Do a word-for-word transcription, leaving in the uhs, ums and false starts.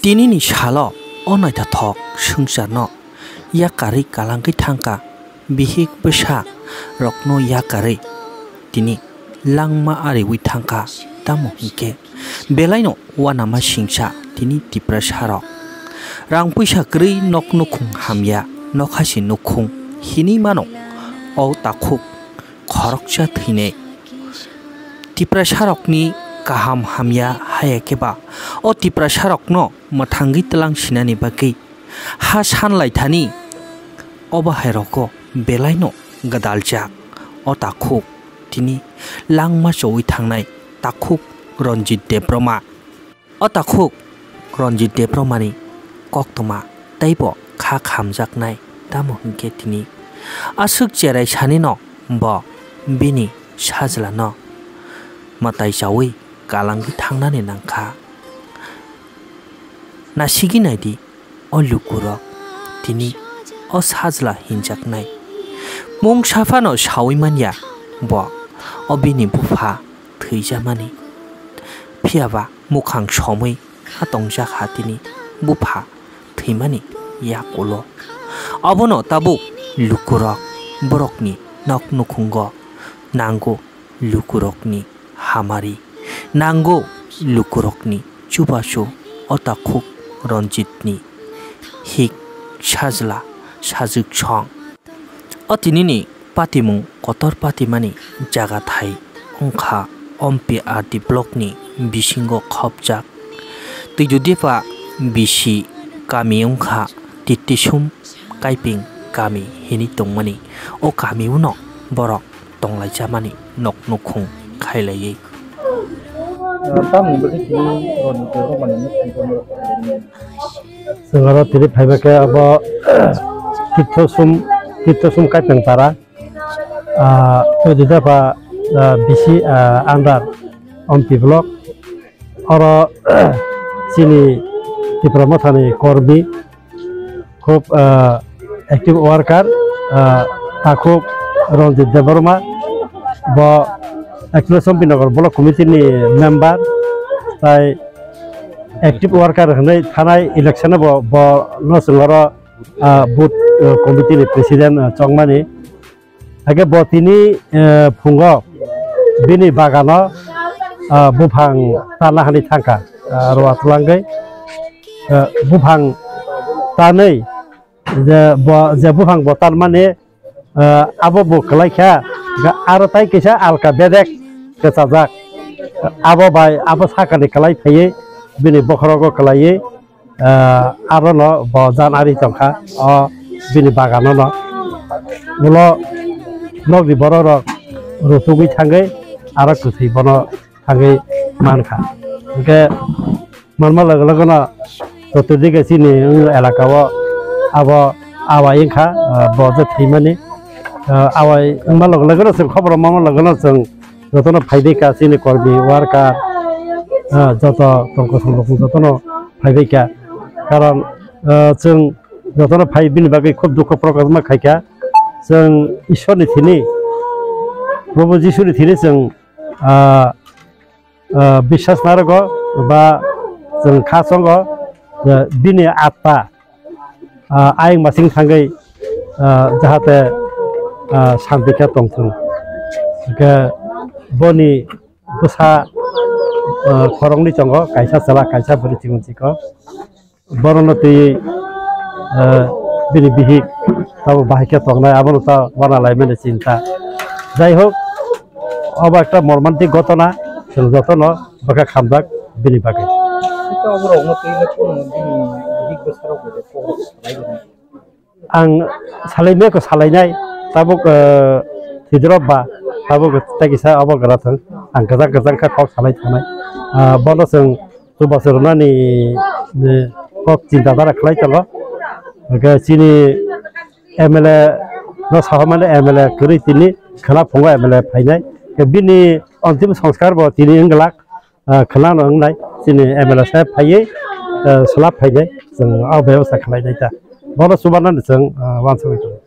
Tinini salo o naithothok swngcharno yakarwi kalangwi thangkha, bihik bwsa rokno yakarwi tini langma ariwi thangkha, tamo hinkhe belaino uanama singsa tini Tiprasarok. Rang puisa kwrwi nok nukhung hamya, nokhasi nukhung hinwi mano o takhuk khoroksa thwinai. Tiprasarokni kaham hamya haya khe ba o Tiprasarokno mwthangwi twlang sinani bagwi ha sanlai thani, o bahai rogo belaino gwdaljak o takhuk tini langma chowi thangnai takhuk Ranjit Debbarma. O takhuk Ranjit Debbarmani koktwma teibo kha khamjaknai, tamo hinkhe tini aswk cherai sanino bo bini sajlano mwtai chawi kalangwi thangnani nangkha. Nasigwi naidi, o lukurok tini o sajla hinjaknai. Mungsa phano sawi manya bo o bini bupha thwijamani. Phiyaba mukhang somwi a tongjak ha tini bupha thwimani yakulo. Abono tabuk lukurok borokni nok nukhungo nango, lukurokni hamari nango, lukurokni chubachu o takhuk Ranjitni hik sajla sajwk song. O tinini patimung kotor patimani jaga thai wngkha Ompi R D blockni bisingo khopjak. Twidudepa bisi kami wngkha Titisum Kaiping kami hinwi tongmani. O kami uno borok tonglaijamani nok nukhung khailaiwi. Tamni bagwi tini roni tei romani nukhung tongmani. Chwng aro tini phaiba khe abo Tirthosum, Tirthosum Kaipeng Para, ah, Twidudepa, ah, bisi, ah, under Ompi block. Oro chini Tipra Mothani kormi, khub, ah, active worker, ah, takhuk Ranjit Debbarma, bo actually Sompinagar Block Committee ni member, tai active worker hwnwi thanai election o bo, bo no chwng oro, ah, booth, ah, committee ni president, ah, chongmani. Hakhe bo tini, eh, phungo bini bagano, ah, buphang tanna hani thangkha, ah, rwa twlangwi, eh, buphang tanwi je bo, je buphang bo tanmani, eh, abo bo kwlai kha, aro tai kisa alka bedek kwchajak, abo bai abo sakani kwlai phaiwi bini bokhorogo kwlaiwi, ah, arono bo jan ari tongkha o bini baganono. Ulo nokni borok rok rutugwi thangwi aro kwthwi bono thangwi mankha. Hinkhe manma loge loge no choturdike chini elaka o abo awai wngkha, ah, bo je thwimani, ah, awai wngma loge loge no chwng khobor manma loge no chwng jotono phaibai kha chini kormi worker, ah, joto tongkosong rok jotono phaibai kha. Karon, ah, chwng jotono phai bini bagwi khub dukho prokash ma khai kha. Chwng Ishwar ni thini, Probhu Jisu ni thini chwng, ah, ah, biswas narogo ba chwng kha chongo, ah, bini atma ah, ayang masing thangwi, ah, jahate, ah, santi khe tongthung. Hwnkhe boni bwsa, ah, khoroknwi tongo, kaisa chwla, kaisa bwrwi chikon chikon. Borokno twiwi, ah, bini bihik tabuk bahai khe tongnai, abono ta uanalaimani chinta. Jai hok, obo ekta mormantik ghotona, chwng jotono bwkha khamjak bini bagwi. Sika oborokno twi le kono bini bihik bwsarok bai kok rok salai rwna. Ang salai maya kho salainai, tabuk, eh, thwidrop ba, tabuk tei kisa obo gra thwng. Ang kwchang kwchang khe kok salai thangnai. Ah, bono chwng chubachu rwnani, eh, kok chinta dhara khlai tongo. Hwnkhe chini M L A no sahormani M L A kwrwi tini khwna phungo M L A phainai. Khe bini ontim sanskar bo tini wng glak, ah, khwna no wngnai chini M L A saheb phaiwi, ah, swlap phainai chwng o bebostha khlainai ta. Bono chubanani chwng, ah, uansugwi tongo.